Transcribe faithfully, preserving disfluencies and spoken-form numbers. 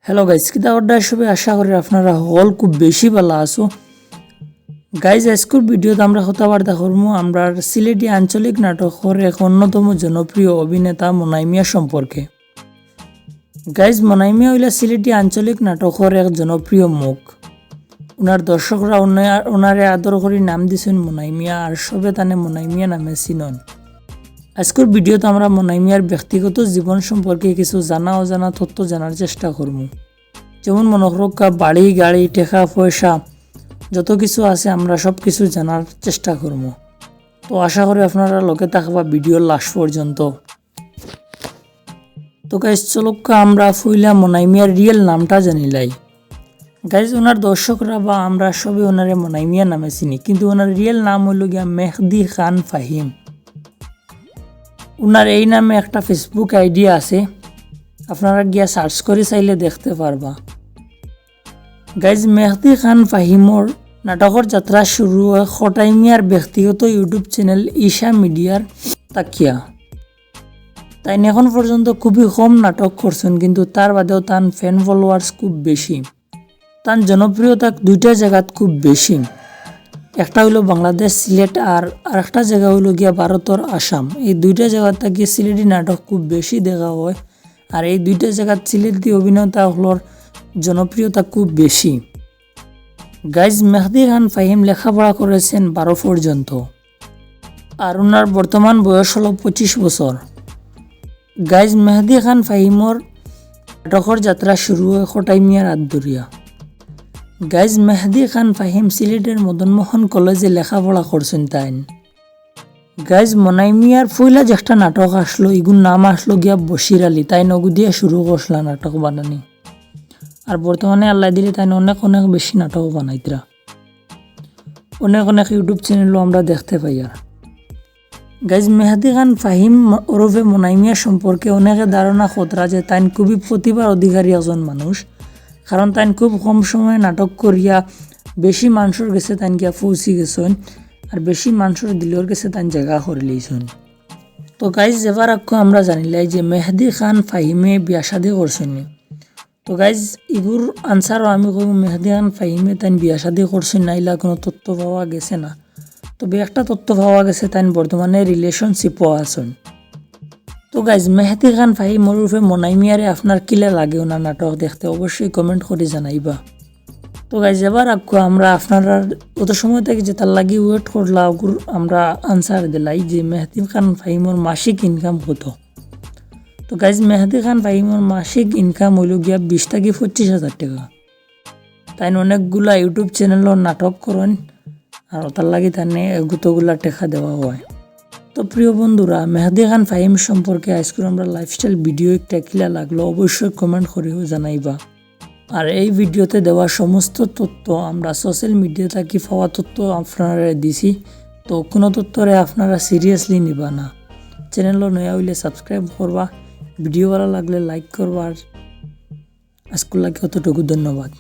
Hello guys, কিতা অবস্থা সবে? আশা করি আপনারা হকল খুব বেশি ভালা আছো। গাইজ, আইজকুর ভিডিওত আমরা কথাবার্তা করমু আমরার সিলেটি আঞ্চলিক নাটকর এক অন্যতম জনপ্রিয় অভিনেতা মনাই মিয়া সম্পর্কে। গাইজ, মনাই মিয়া অইলা সিলেটি আঞ্চলিক নাটকর এক জনপ্রিয় মুখ। উনার দর্শকরা উনা-, উনারে আদর করি নাম দিছইন মনাই মিয়া, আর সবে তানে মনাই মিয়া নামে চিনইন। আইজকুর ভিডিওত আমরা মনাই মিয়ার ব্যক্তিগত জীবন সম্পর্কে কিছু জানা অজানা তথ্য জানার চেষ্টা করমু। যেমন মনো করউক্কা বাড়ি, গাড়ি, টেকা, পয়সা, যত কিছু আছে আমরা সব কিছু জানার চেষ্টা করমু। তো আশা করি আপনারা লগে থাকবা ভিডিওর লাস্ট পর্যন্ত। তো গাইজ, চলউক্কা আমরা পয়লা মনাই মিয়ার রিয়েল নামটা জানিলাই। গাইজ, উনার দর্শকরা বা আমরা সবে উনারে মনাই মিয়া নামে চিনি, কিন্তু উনার রিয়েল নাম অইলো গিয়া মেহেদি খান ফাহিম। উনার এই নামে একটা Facebook আইডি আছে, আপনারা গিয়া সার্চ করি চাইলে দেখতে পারবা। গাইজ, মেহেদি খান ফাহিমর নাটকর যাত্রা শুরু অয় খটাই মিয়ার ব্যক্তিগত YouTube চ্যানেল ঈশা মিডিয়ার থাকিয়া। তাইন এখন পর্যন্ত খুবই কম নাটক করছইন, কিন্তু তার বাদেও তান ফ্যান ফলোয়ার্স খুব বেশি। তান জনপ্রিয়তা দুইটা জাগাত খুব বেশি, একটা অইলো বাংলাদেশ সিলেট, আর আরেকটা জাগা অইলো গিয়া ভারতর আসাম। এই দুইটা জাগাত থাকি সিলেটি নাটক খুব বেশি দেখা অয়, আর এই দুইটা জাগাত সিলেটি অভিনেতা অকলর জনপ্রিয়তা খুব বেশি। গাইজ, মেহেদি খান ফাহিম লেখাপড়া করেছেন বারো পর্যন্ত, আর উনার বর্তমান বয়স অইলো পঁচিশ বছর। গাইজ, মেহেদি খান ফাহিমর নাটকর যাত্রা শুরু অয় খটাই মিয়ার আত ধরিয়া। গাইজ, মেহেদি খান ফাহিম সিলেটের মদন মোহন কলেজে লেখাপড়া করছইন তাইন। গাইজ, মনাই মিয়ার পয়লা যেটা নাটক আসলো, ইগুর নাম আসলো গিয়া বশির আলী, তাইন অগুদিয়া শুরু করছলা নাটক বানানি। আর বর্তমানে আল্লায় দিলে তাইন অনেক অনেক বেশি নাটক বানাইতরা। অনেক অনেক YouTube চ্যানেলও আমরা দেখতে পাইয়ার। গাইজ, মেহেদি খান ফাহিম ওরফে মনাই মিয়া সম্পর্কে অনেকে ধারণা করতরা যে তাইন খুবই প্রতিভার অধিকারী একজন মানুষ, কারণ তাইন খুব কম সময়ে নাটক করিয়া বেশি মানষর গেছে তাইন গিয়া পৌঁছি গেছইন, আর বেশি মানষর দিলর গেছে তাইন জাগা করি লইছইন। তো গাইজ, যাবার আগে আমরা জানিলাই যে মেহেদি খান ফাহিমে বিয়া শাদী করছইন নি। তো গাইজ, ইগুর আনসারও আমি কইমু মেহেদি খান ফাহিমে তাইন বিয়া শাদী করছইন না, ইলা কুনু তথ্য পাওয়া গেছে না। তবে একটা তথ্য পাওয়া গেছে, তাইন বর্তমানে রিলেশনশিপও আছইন। তো গাইজ, মেহেদি খান ফাহিম ওরফে মনাই মিয়ারে আপনার কিলা লাগে ওনার নাটক দেখতে, অবশ্যই কমেন্ট করি জানাইবা। তো গাইজ, যাবার আগে আমরা আপনারা অত সময় থাকি যেটার লাগি ওয়েট করলা, ওগুর আমরা আনসার দিলাই যে মেহেদি খান ফাহিমর মাসিক ইনকাম কত। তো গাইজ, মেহেদি খান ফাহিমর মাসিক ইনকাম অইলো গিয়া বিশ থাকি পঁচিশ হাজার টেকা। তাইন অনেকগুলা YouTube চ্যানেলর নাটক করইন, আর ওটার লাগি তানে এগুতোগুলা টেকা দেওয়া অয়। তো প্রিয় বন্ধুরা, মেহেদি খান ফাহিম সম্পর্কে আইজকুর আমরার লাইফস্টাইল ভিডিও একটা কিলা লাগলো, অবশ্যই কমেন্ট করিও জানাইবা। আর এই ভিডিওতে দেওয়া সমস্ত তথ্য আমরা সোশ্যাল মিডিয়া থাকি পাওয়া তথ্য আপনারারে দিছি। তো কুনু তথ্যরে আপনারা সিরিয়াসলি নিবা না। চ্যানেলও নয়া অইলে সাবস্ক্রাইব করবা, ভিডিও ভালা লাগলে লাইক করবা, আর আইজকুর লাগি অতটুকু, ধন্যবাদ।